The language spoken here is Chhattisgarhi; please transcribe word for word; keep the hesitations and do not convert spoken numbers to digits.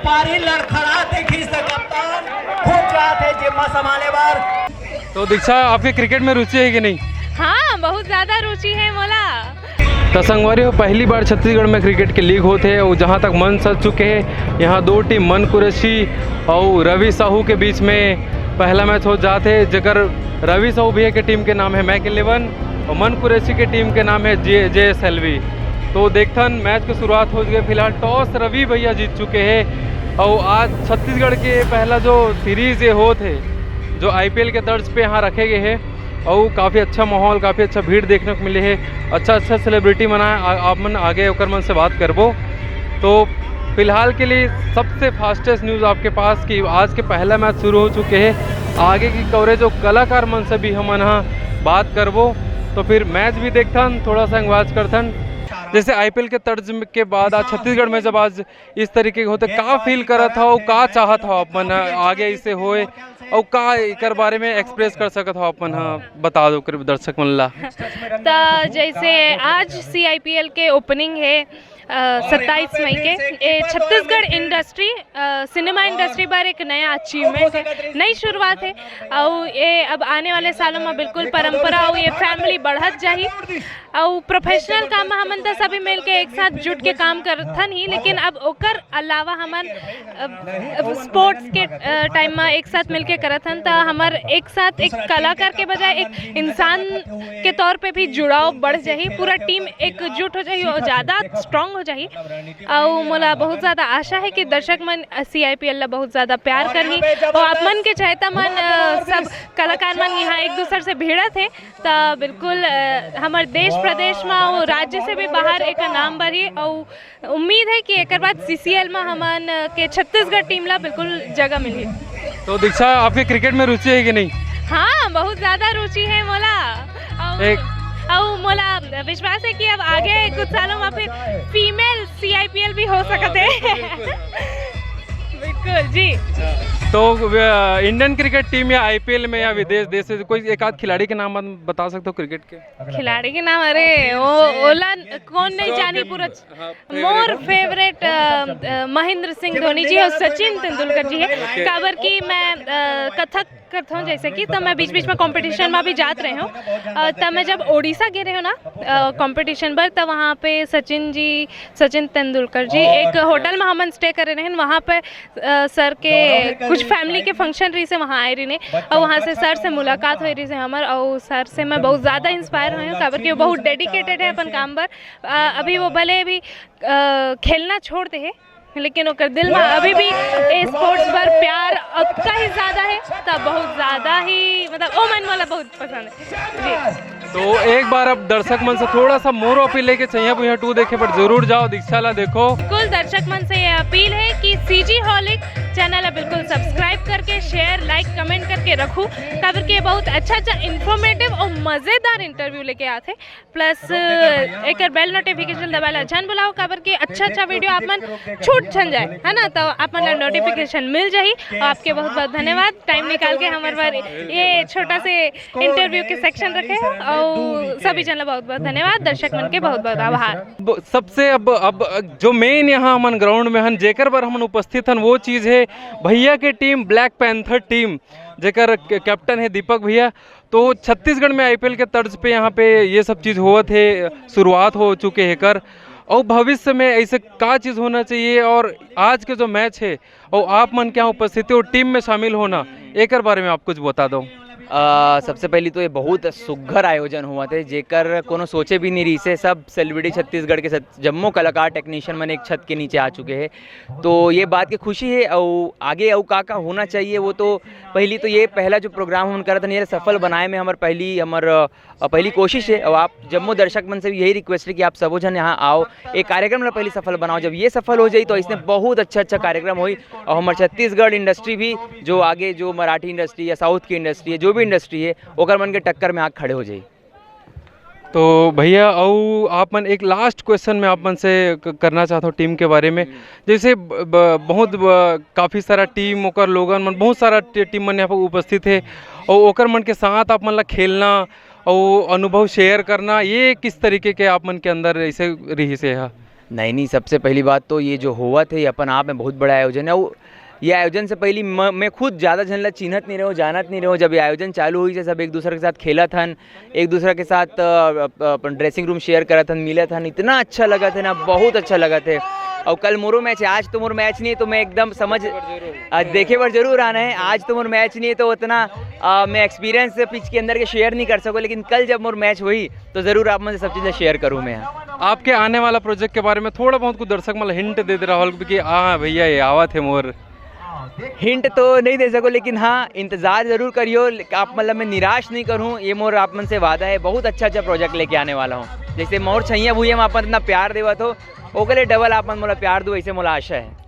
बारी लड़खड़ा देखी से कप्तान खूब चाहत हे जेम्मा संभाले बर। तो दीक्षा, आपके क्रिकेट में रुचि है कि नहीं? हाँ, बहुत ज्यादा रुचि है मोला। तो संगवारी हो, पहली बार छत्तीसगढ़ में क्रिकेट के लीग होत हे और जहाँ तक मन सज चुके हैं, यहाँ दो टीम मन कुरैशी और रवि साहू के बीच में पहला मैच हो जात हे, जेकर रवि साहू भैया के टीम के नाम है मैक इलेवन और मन कुरैशी के टीम के नाम है जे जे एस एल वी। तो देखथन, मैच के शुरुआत हो चुके। फिलहाल टॉस रवि भैया जीत चुके हैं और आज छत्तीसगढ़ के पहला जो सीरीज ये होत हे, जो आईपीएल के तर्ज पे यहाँ रखे गए हैं और काफ़ी अच्छा माहौल, काफ़ी अच्छा भीड़ देखने को मिले है। अच्छा अच्छा सेलिब्रिटी मन आए, आ- आप मन आगे ओकर मन से बात करबो। तो फिलहाल के लिए सबसे फास्टेस्ट न्यूज़ आपके पास कि आज के पहला मैच शुरू हो चुके हैं। आगे की कवरेज और कलाकार मन से भी हमन ह बात करबो। तो फिर मैच भी देखथन, थोड़ा सा एंगवाज करथन। जैसे आईपीएल के तर्ज के बाद आज छत्तीसगढ़ में जब आज इस तरीके के होथे, का फील करत हव, का चाहत हव आप मन ह आगे इसे होए, अउ का एकर बारे में एक्सप्रेस कर सकत हव आप मन ह, बता दो करीब दर्शक मन ला। त जैसे आज सीआईपीएल के ओपनिंग है, अ, सत्ताईस मई के, ये छत्तीसगढ़ इंडस्ट्री, अ, सिनेमा इंडस्ट्री बर एक नया अचीवमेंट है, नई शुरुआत है। और ये अब आने वाले सालों में बिल्कुल परंपरा और ये फैमिली बढ़त जाही। और प्रोफेशनल काम में हमन तो सभी मिलके एक साथ जुट के काम करथन ही, लेकिन अब ओकर अलावा हमन, अ, स्पोर्ट्स के, अ, टाइम में एक साथ मिलके करत हन, त हमर एक साथ एक कलाकार के बजाय एक इंसान के तौर पे भी जुड़ाव बढ़ जाही, पूरा टीम एकजुट हो जाही और ज़्यादा स्ट्रांग हो जाही। और मोला बहुत ज़्यादा आशा है कि दर्शक मन सीआईपीएल ला बहुत ज़्यादा प्यार करही और आप मन के चहेता मन, अ, सब कलाकार मन यहाँ एक दूसर से भिड़त हे, त बिल्कुल, अ, हमर देश प्रदेश में और राज्य से भी बाहर एक नाम बढ़ी और उम्मीद है कि एकर बाद सीसीएल में हमन के छत्तीसगढ़ टीम ला बिल्कुल जगह मिली। तो दीक्षा, आपके क्रिकेट में रुचि है कि नहीं? हाँ, बहुत ज्यादा रुचि है मोला। अउ, एक अउ मोला विश्वास है कि अब आगे कुछ सालों में फिर फीमेल सीआईपीएल भी हो सकत है। बिल्कुल जी। तो अ, इंडियन क्रिकेट टीम या आईपीएल में या विदेश देश से कोई एक आध खिलाड़ी के नाम बता सकते हो क्रिकेट के? खिलाड़ी के नाम, अरे वो ओला कौन नहीं जानी पूरा। मोर फेवरेट, अ, अ, महेंद्र सिंह धोनी जी और सचिन तेंदुलकर जी है। काबर कि मैं, अ, कथक करत हूँ, जैसे कि, तो मैं बीच बीच में कंपटीशन में भी जात रहे हूँ। अ, तब मैं जब ओडिशा गे रहे हूँ ना, अ, कंपटीशन पर, तब वहाँ पे सचिन जी, सचिन तेंदुलकर जी एक होटल में हमन स्टे करे रहे, वहाँ पे, अ, सर के कुछ फैमिली के फंक्शन रही से वहाँ आए रही ने, और वहाँ से सर से मुलाकात हुई रही से हमर, और सर से मैं बहुत ज़्यादा इंस्पायर हुई हूँ, काबर कि वो बहुत डेडिकेटेड है अपन काम पर। अ, अभी वो भले भी, अ, खेलना छोड़ दे है, लेकिन ओकर दिल में अभी भी ए स्पोर्ट्स पर प्यार अतका ही ज्यादा है, तब बहुत ज्यादा ही, मतलब, ओ मन मोला बहुत पसंद है जी। तो एक बार अब दर्शक मन से थोड़ा सा मोरो अपील लेके चाहिए, अब यहाँ टू देखे पर जरूर जाओ, दीक्षा ला देखो। कुल दर्शक मन से ये अपील है कि सीजी हॉलिक चैनल ला बिल्कुल सब्सक्राइब करके, शेयर, लाइक, कमेंट करके रखू, काबर के बहुत अच्छा अच्छा इन्फॉर्मेटिव और मजेदार इंटरव्यू लेके आते। प्लस एकर बेल नोटिफिकेशन दबाए ला झन भुलाओ, काबर के अच्छा अच्छा वीडियो आप मन छूट झन जाए, है ना, तो आप मन ला नोटिफिकेशन मिल जाही। और आपके बहुत बहुत धन्यवाद टाइम निकाल के हमर बर ये छोटा से इंटरव्यू के सेक्शन रखे हो, और सभी जन ला बहुत बहुत धन्यवाद, दर्शक मन के बहुत बहुत आभार। ब-, सबसे अब, अब जो मेन यहाँ हमन ग्राउंड में हन, जेकर बर हमन उपस्थित हन, वो चीज़ है भैया के टीम ब्लैक पैंथर टीम, जेकर क-, कैप्टन है दीपक भैया। तो छत्तीसगढ़ में आईपीएल के तर्ज पे यहाँ पे ये सब चीज़ होवत है, शुरुआत हो चुके है कर, और भविष्य में ऐसे का चीज़ होना चाहिए, और आज के जो मैच है और आप मन के यहाँ उपस्थिति और टीम में शामिल होना, एकर बारे में आप कुछ बता दो। अ, सबसे पहली तो ये बहुत सुघर आयोजन हुआ थे, जेकर कोनो सोचे भी नहीं रही से। सब सेलिब्रिटी छत्तीसगढ़ के सब, जम्मो कलाकार, टेक्नीशियन मन एक छत के नीचे आ चुके हैं, तो ये बात की खुशी है। और आगे और का का होना चाहिए, वो तो पहली तो ये पहला जो प्रोग्राम हम करत हन, ये सफल बनाए में हमर पहली, हमर, अ, पहली कोशिश है। और आप जम्मो दर्शक मन से भी यही रिक्वेस्ट है कि आप सबो जन यहाँ आओ, एक कार्यक्रम ला पहली सफल बनाओ। जब ये सफल हो जाई, तो इसमें बहुत अच्छा अच्छा कार्यक्रम होई। और हमर छत्तीसगढ़ इंडस्ट्री भी, जो आगे जो मराठी इंडस्ट्री या साउथ की इंडस्ट्री है, जो भी इंडस्ट्री है, ओकर मन के टक्कर में आके खड़े हो जाई। तो भैया, अउ आप मन, एक लास्ट क्वेश्चन मैं आप मन से क-, करना चाहता हूँ टीम के बारे में। जैसे ब-, ब-, बहुत ब-, काफ़ी सारा टीम, ओकर लोगन मन, बहुत सारा टी-, टीम मन यहाँ पर उपस्थित है, और ओकर मन के साथ आप मन ला खेलना और अनुभव शेयर करना, ये किस तरीके के आप मन के अंदर ऐसे रही से है? नहीं, नहीं, सबसे पहली बात तो ये जो होवत हे, ये अपन आप में बहुत बड़ा आयोजन है। वो, ये आयोजन से पहली म-, मैं खुद ज़्यादा झन ला चिन्हत नहीं रहे हूँ, जानत नहीं रहे हूँ। जब ये आयोजन चालू होइस हे, सब एक दूसरे के साथ खेलत हन, एक दूसरे के साथ, अ, अप-, अपन dressing room share करत हन, मिलत हन, इतना अच्छा लगत हे ना, बहुत अच्छा लगत हे। और कल मोरो मैच है, आज तो मोर मैच नहीं है, तो मैं एकदम समझ, आज देखे बर जरूर आना है। आज तो मोर मैच नहीं है, तो उतना, अ, मैं experience पिच के अंदर के share नहीं कर सकूँ, लेकिन कल जब मोर मैच होही, तो जरूर आप मन से सब चीज़ें share करूँ मैं। आपके आने वाला project के बारे में थोड़ा बहुत कुछ दर्शक मन ला hint दे दे रहा हो कि हाँ भैया, ये आवत हे मोर। Hint तो नहीं दे सकूँ, लेकिन हाँ, इंतजार जरूर करियो। आप मन ला मैं निराश नहीं करूँ, ये मोर आप मन से वादा है। बहुत अच्छा अच्छा project लेके आने वाला हूँ। जैसे मोर छैया भुइयां में आप मन इतना प्यार देवत हो, ओकरे double आप मन मोला प्यार दो, ऐसे मोला आशा है।